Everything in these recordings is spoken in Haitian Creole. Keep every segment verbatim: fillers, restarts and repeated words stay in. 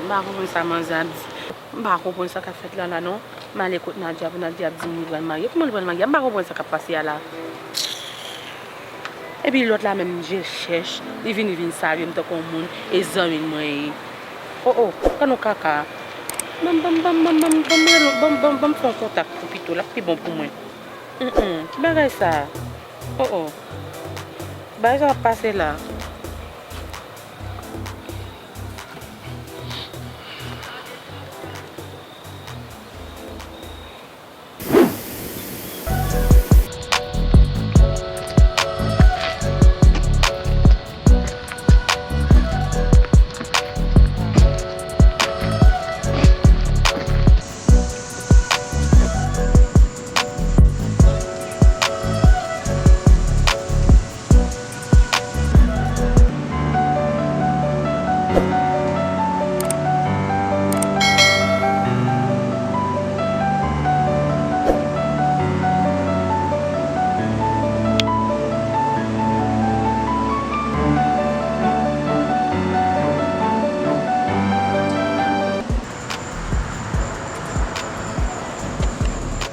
M pa konprann sa manzè ap di. M pa konprann sa k ap fèt la la non. M ale kot Nadia pou Nadia ap di m li pral marye. Kouman li pral marye? M pa konprann sa k ap pase a la. Epi lòt la menm je l chèch, li vin, li vin salye m tankou yon moun, e zanmi l mwen ye. O o, tann yon kaka. Ban m, ban m, ban m, ban m, ban m, ban m rele, ban m, ban m, ban m fè yon kontak pou pito, l ap pi bon pou mwen. Hum, hum, ki bagay sa? O o. Bagay sa ap pase la.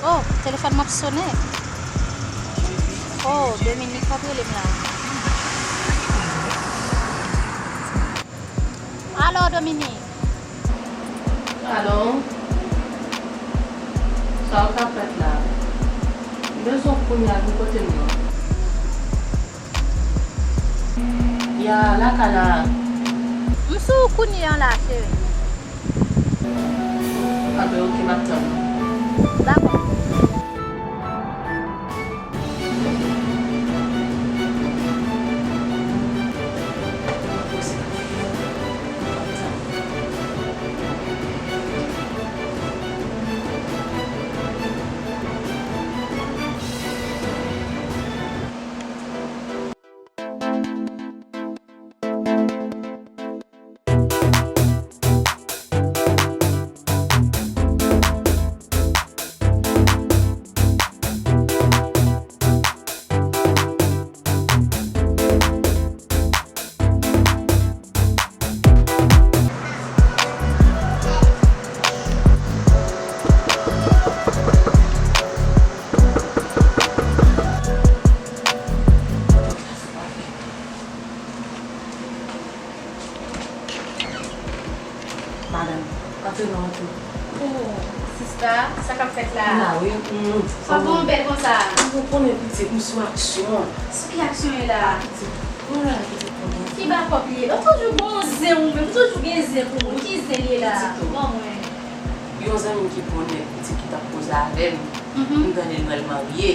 Oh, telefòn m ap sonnen. Oh, Dominique p ap rele m la. Alo, Dominique. Alo. Sa w ka fèt la? M bezwen w kounye a, vin kote m nan. Ya, lakay la. M sou ou kounye a la, cheri. Anben, oke, m ap tann ou. Dakò. Madanm, antre non, antre. Oh, sista, sa k ap fèt la? M la, wi. Mm. Sa bon bèl konsa? Ou konnen pitit, m sou aksyon. Sou ki aksyon w ye la? Pitit, mwen la, pitit, mwen. Ki bakòp li ye? Ou toujou gon zen ou menm, ou toujou gen zen pou moun. Ki zen li ye la? Pitit, oh. Ban mwen. Yon zanmi m ki pran yon nèg pitit ki t ap koze avè m. Mhm. M tande l pral marye.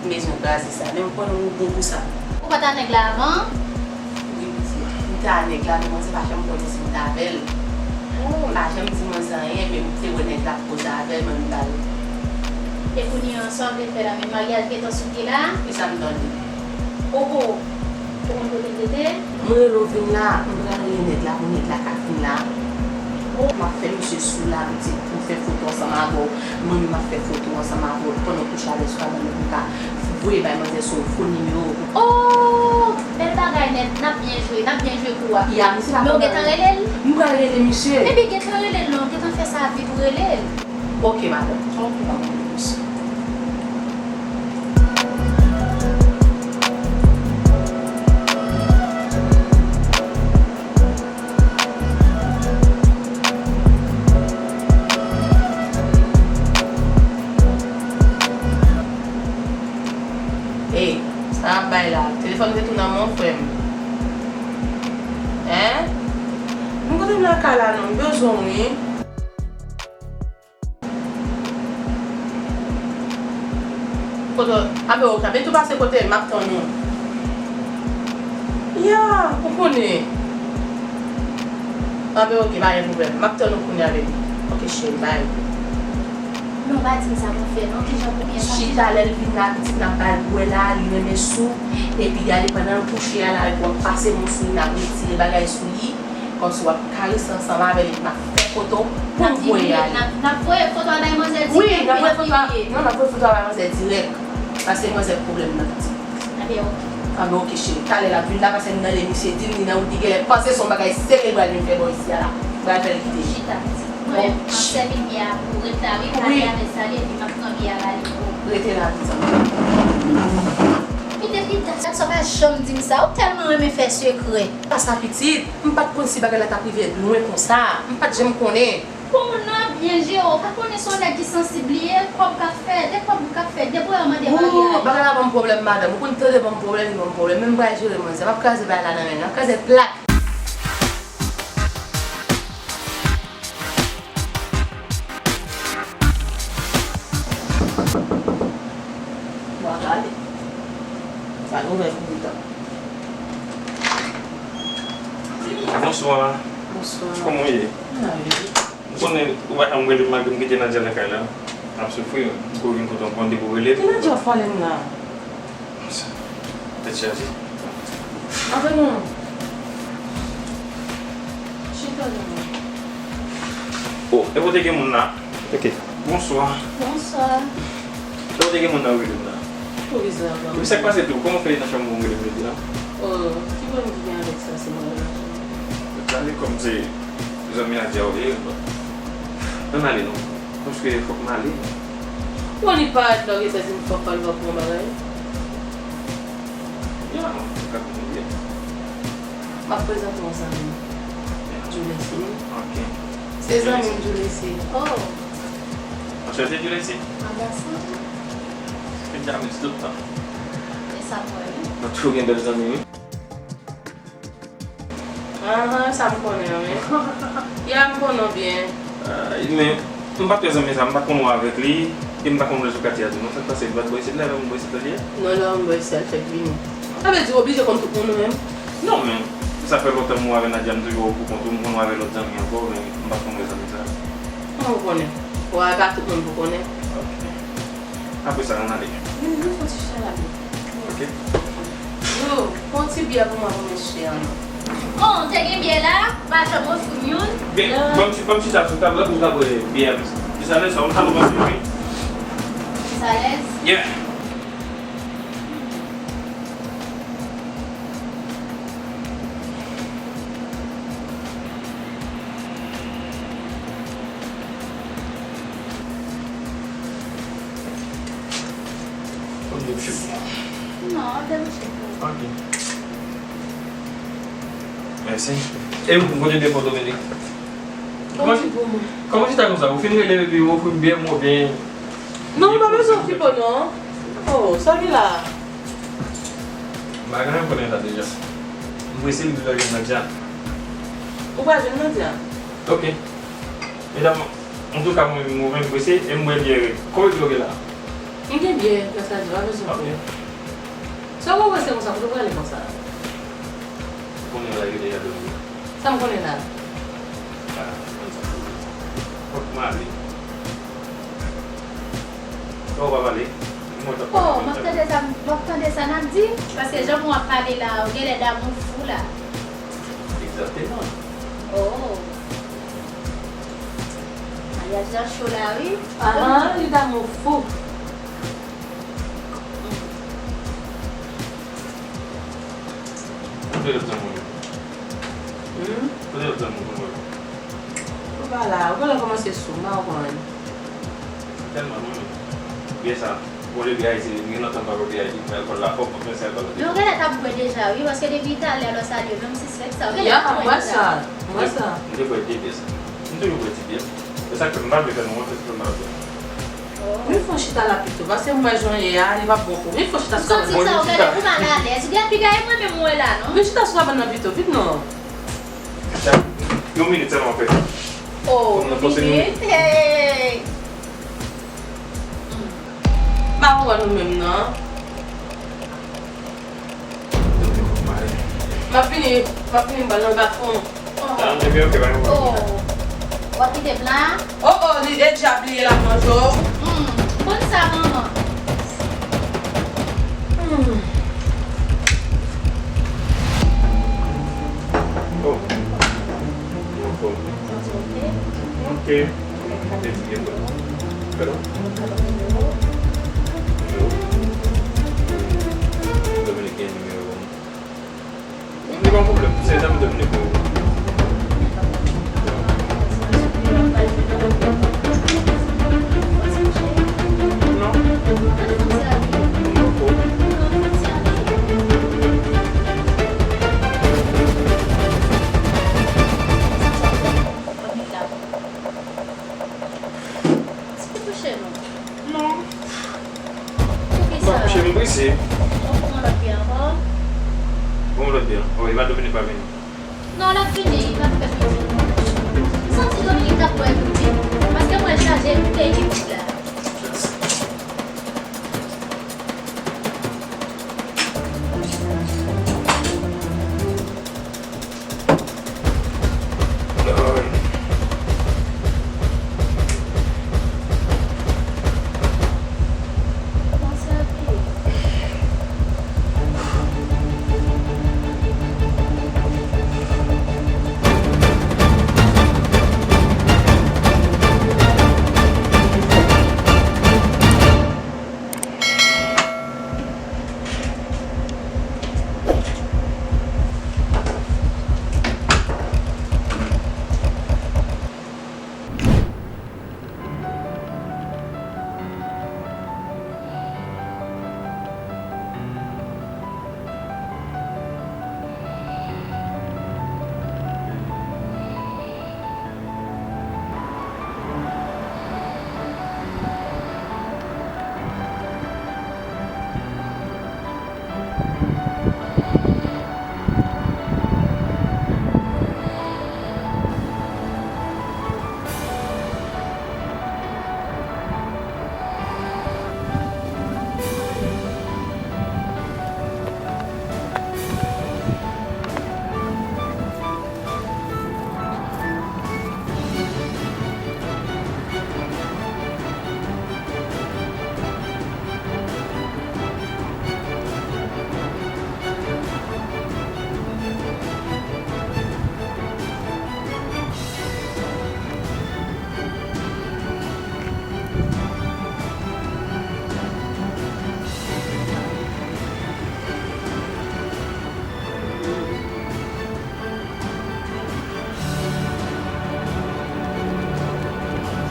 M bezwen kraze sa, men m konnen ou bon pou sa. Ou pa t a nèg la avan? Wi, pitit. M te a nèg la, men manzè pa janm konnen si m t avè l. Oh. Li pa janm di manzè anyen, men m te wè nèg la ap koze avè l, men m pa l. E kounye a, sa w vle fè la, men maryaj gentan sou pye la? E sa m tande. Oh, oh. Ou konn kote l rete? Mwen rele w vin la, m pral rele nèg la pou nèg la ka vin la. Oh, m ap fè misye sou la, m di pou m fè foto ansanm avè w. Mwen menm m ap fè foto ansanm avè w pandan w kouche avè l sou kabann nan pou m ka voye bay manzè sa yon fo nimewo. Oh, bèl bagay nèt, n ap byen jwe, n ap byen jwe kou a. Ya, misye pa konn anyen. Men w gentan rele l? M pral rele misye. Epi gentan rele l non, gentan fè sa vit ou rele l. Oke, madanm. Oke, madanm. Ey, sa n ap bay la? Telefòn ou te tou nan men w, frè m? Hein? Vin kote m lakay la non, m bezwen w wi. Kote w? Anben, oke, anben tou pase kote m, m ap tann ou. Ya, ou konnen. Anben, oke, pa gen pwoblèm. M ap tann ou kounye a, baby. Oke, cheri, bye. Non, pa di m sa pou fè, non. Kijan pou byen sa? Chita, lè l vin la, pitit, n ap ba l bwè la, li renmen soup. Epi gade, pandan l kouche a la, w ap pase men w sou li, n ap retire bagay sou li. Kòmsi w ap karese ansanm avè l, epi n ap fè foto pou n voye ale. N ap, n ap voye foto a bay manzè dirèk. Wi, n ap voye foto a, non, n ap voye foto a bay manzè dirèk. Paske manzè pwoblèm nan piti. Anben, oke. Anben, oke, cheri. Talè l ap vin la, paske m tande misye di m li nan wout, li genlè panse se yon bagay serye l pral vin fè bò isi a la. Pral fè l kite. Chita. Mwen menm, m ap sèvi byè a pou ret la, wi, pale avè Sally, epi m ap pran byè a ba li pou ou. Rete la, pitit. Kite Rita, sa, sa pa janm di m sa. Ou tèlman renmen fè sekrè. Pa sa, pitit. M pa t konn si bagay la t ap rive lwen konsa. M pa t janm konnen. Pou moun nan ap byen jere, ou pa konnen se yon nèg ki sansib li ye, kòb k ap fè, de kòb k ap fè, de pou yo mande maryaj. Bagay la ban m pwoblèm, madanm. Ou konn tande ban m pwoblèm, li ban m pwoblèm. Men m pral jere moun sa. M ap kraze bagay la nan men l. M ap kraze l plat. Bwa kale. Pa nouvèl pou Rita. Bonswa. Bonswa. Kòman w ye? Mwen la wi. M konnen ou pa janm rele m malgre m kite Nadia nan kay la. M ap soufri, m kouri vin kote w, m konn depi w rele. Ki Nadia w ap pale m la? Tèt chaje. Antre non. Chita non. Oh, e kote gen moun la? Ok. Bonswa. Bonswa. E kote gen moun la w rele m la? Wi, sa k pase tou? Kòman w fè nan chanm ou w rele m jodi a? Oh, ki pwoblèm ki gen avèk sa, se mwen menm. Gade kòm se zanmi Nadia w ye. Ann ale non. Paske fòk m ale. Bon, li parèt la, ou gentan di m fòk pale pou yon bagay. Ya, ou ka konnen byen. M ap prezante w yon zanmi m. Ya. Julesy. Ok. Se zanmi m Julesy. Oh. Anchante Julesy. Angasan. Se James tout tan. E sa m wè wi. Mwen toujou gen bèl zanmi wi. Ahan, sa m konnen an, wi. Ya, m konnen w byen. Ay, men, m pa t wè zanmi sa, m pa t konn wè avèk li, e m pa t konn wè l sou katye a tou, non. Sa k pase, li pa t bò isit la, lè moun bò isit la li ye? Non, lè moun bò isit la, l fèk vini. Sa vle di, w oblije konn tout moun ou menm? Non, men, sa fè lontan m wè avè Nadia, m toujou wè w pou kont ou, m konn wè avè lòt zanmi ankò, men m pa t konn wè zanmi sa. Kòman w konnen? Ou wè pa tout moun pou konnen. Ok. Apre sa, ann ale. Vin, vin fè yon ti chita la, bebe. Ok. Yo, pran ti byè pou mwen, pou mesye an non. Oh, te gen byè la, ou pa janm ofri m youn. Byen, ban m chi-, ban m chita sou tab la pou m ka bwè byè a. Desalin, sa, ou ta nou panse, wi. Desalin? Yeah. Ou debouche pou mwen? Non, debouche pou ou. Ok. Mèsi. E ou, kote w te pran Dominique? Kòman, kòman chita konsa? Ou fin rele epi ou ofri m byè, m oubyen? Non, m pa bezwen okipe w non. Oh, sa ki la? M pa gen anyen pou konn sa deja. M prese, m bezwen jwenn Nadia. Ou pral jwenn Nadia? Ok. Medam, antouka, mwen menm, mwen menm prese, e m bwè byè rèd. Konbyen dlo gen la? M gen byè, gras a Dye, pa bezwen pè. Sa w wè se konsa, kote w prale konsa? Ou konnen bagay yo deja dòmi. Sa m konnen la? Ah, konn sa. Fòk m ale. Sa w pa pale? Mwen t ap pale. Oh, m ap tande sa, m ap tande sa n ap di, paske jan w ap pale la, ou genlè damou fou la. Egzakteman. Oh. Maryaj la cho la, wi. Ahan, li damou fou. Kote lòt zanmi w yo? Hmm? Kote lòt zanmi w yo? Yo pa la, yo genlè kòmanse sou, m pa konprann. Tèlman non. Byen sa. Bon, depi Ayiti, gen lontan m pa bwè byè Ayiti, mwen alkòl la fò, mwen fè se alkòl la. Men w genlè t ap bwè deja, wi, paske depi talè lè w salye w, menm si se sa, w genlè t ap bwè deja. Ya, m bwè sa, m bwè sa. M te bwè de byè sa. M toujou bwè ti byè. Se sa k fè m pa vle fè nou wont, se sa k fè m pa bwè. Vin fè yon chita la pito, paske m wè jan w ye a, li p ap bon pou ou. Vin fè yon chita sou tablo. Ou santi sa, w genlè pou mal alèz. Ou gen piga e mwen menm m wè la, non? Vin chita sou tablo nan pito, vit non. Yon minit sèlman, frè. Oh, yon minit, hey! M pa konprann ou menm, non. M ap vini, m ap vini, m pral nan bafon. Ah, epi, ok, pa gen pwoblèm. Oh. W ap kite m la? Oh, oh, li deja bliye l ap manje w. Hmm, konn sa, manman. Hmm. Oh. Anfòm. Santi w oke? Ok. Mete ti gen bon. Pardon? Dominique gen nimewo m. Li pa yon pwoblèm, se zanmi Dominique yo. Ou pran lòt biyè ankò? Bon, lòt biyè. Oh, e pa Dominique pa vini? Non, l ap vini, li p ap fè piti. M santi Dominique t ap wè l tou, wi. Paske mwen chaje peyi isit la.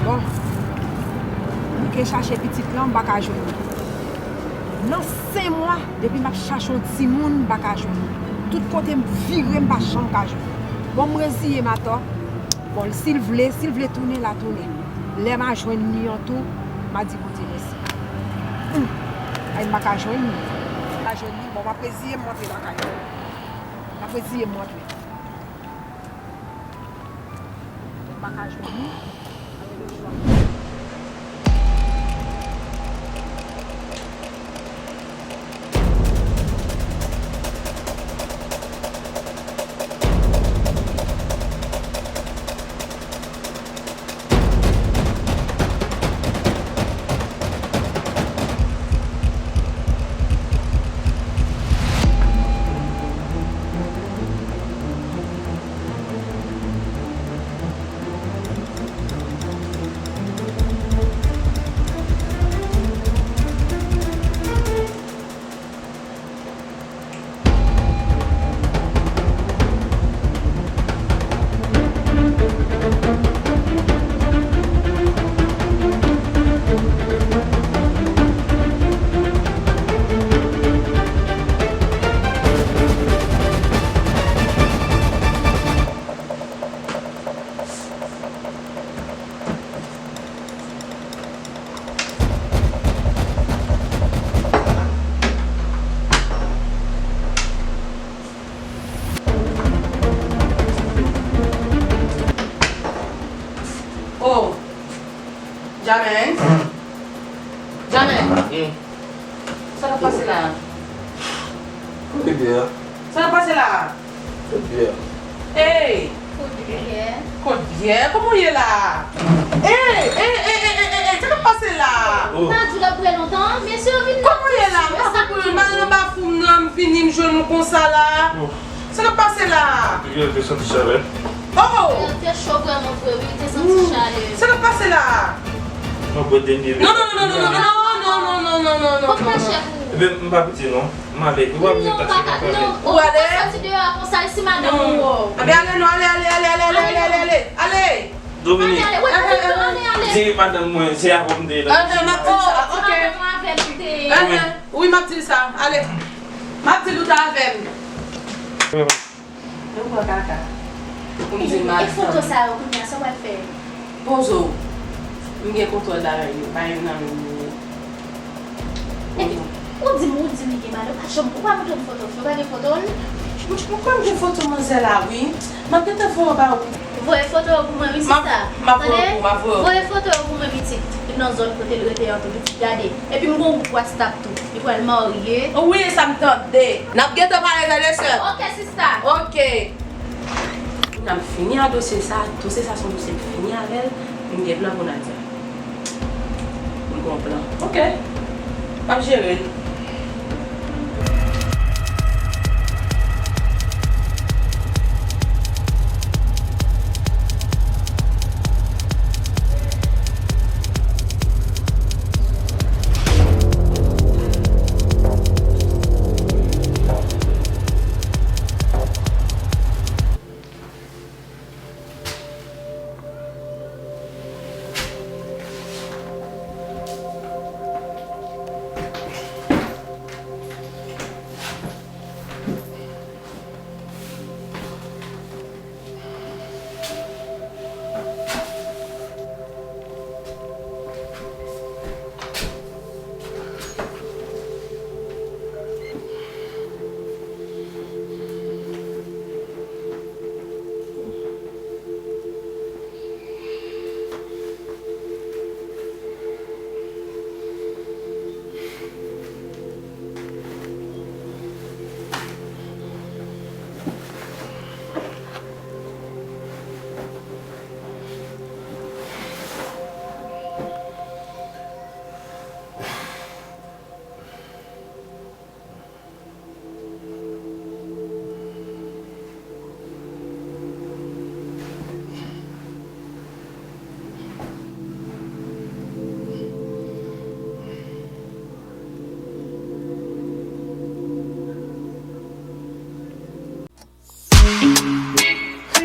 Bon, m ke chache pitit lan, m pa ka jwenn li. Nan senk mwa, depi m ap chache yon timoun, m pa ka jwenn li. Tout kote m vire, m pa janm ka jwenn li. Bon, m reziye m atò. Bon, si l vle, si l vle tounen, l a tounen. Lè m a jwenn li an tou, m a di Bondye mèsi. Hum. Ay, m pa ka jwenn li. M pa jwenn li. Bon, m ap reziye m, m antre lakay mwen. M ap reziye m, m antre. M pa ka jwenn li. Oh! Jamel? Jamel? Hmm. Sa k ap pase la a? Kote biyè a? Sa k ap pase la a? Kote biyè a? Ey! Kote biyè? Kote biyè? Kòman w ye la a? Ey, ey, ey, ey, ey, ey, sa k ap pase la a? Oh. M pa di w l ap prè lontan, mesye yo vin nan. Kòman w ye la a? M pa konprann, m al nan bafou m nan, m vini, m jwenn ou konsa la a. Oh. Sa k ap pase la a? Li te santi chalè. Oh! Li te cho vrèman vre, wi, li te santi chalè. Sa k ap pase la a? Mwen bwè dènye ve. Non, non, non, non, non, non. Pran chèf ou. Ebyen, m pa pitiye non. M ale. Ou pa bezwen taksi, m ap ale. Ou ale? Ou pa soti deyò a konsa, e si madanm ou wè w? Ebyen, ale non, ale, ale, ale. Dominique. Ale, ale, wi, ale, ale, ale. Di madanm mwen, se avè w m te ye la. Ah, ah, m ap di sa, ok. Oh, se madanm mwen avè m te ye. Ah, ah. Wi, m ap di l sa. Ale. M ap di l ou t avè m. Wi. Ou pran kaka. Pou m di l m al. E foto sa yo kounye a, sa w pral fè? Poze w. M gen kontwòl bagay yo, pa youn nan youn yo ye. Poze w. Ou di m, ou di m li gen madanm, ou pa janm, ou pa montre m foto, ou pa gen foto l? Ou, ou konn gen foto manzè la, wi. M ap gentan voye yo ba ou. Voye foto yo pou mwen, wi, sista. M ap voye yo pou ou, m ap voye yo pou ou. Voye foto yo pou mwen, pitit. Nan zòn kote l rete an tou, pitit, gade. Epi m gon gwoup WhatsApp tou. Li pral marye. Wi, e sa m tande. N ap gentan pale, frè e sè. Ok, sista. Ok. Kounya m fini ak dosye sa, dosye sa se yon dosye m fini avè l, m gen plan pou Nadia. M gen yon plan. Ok. M ap jere l.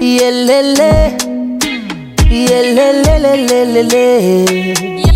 Yelele, yelelelelelele.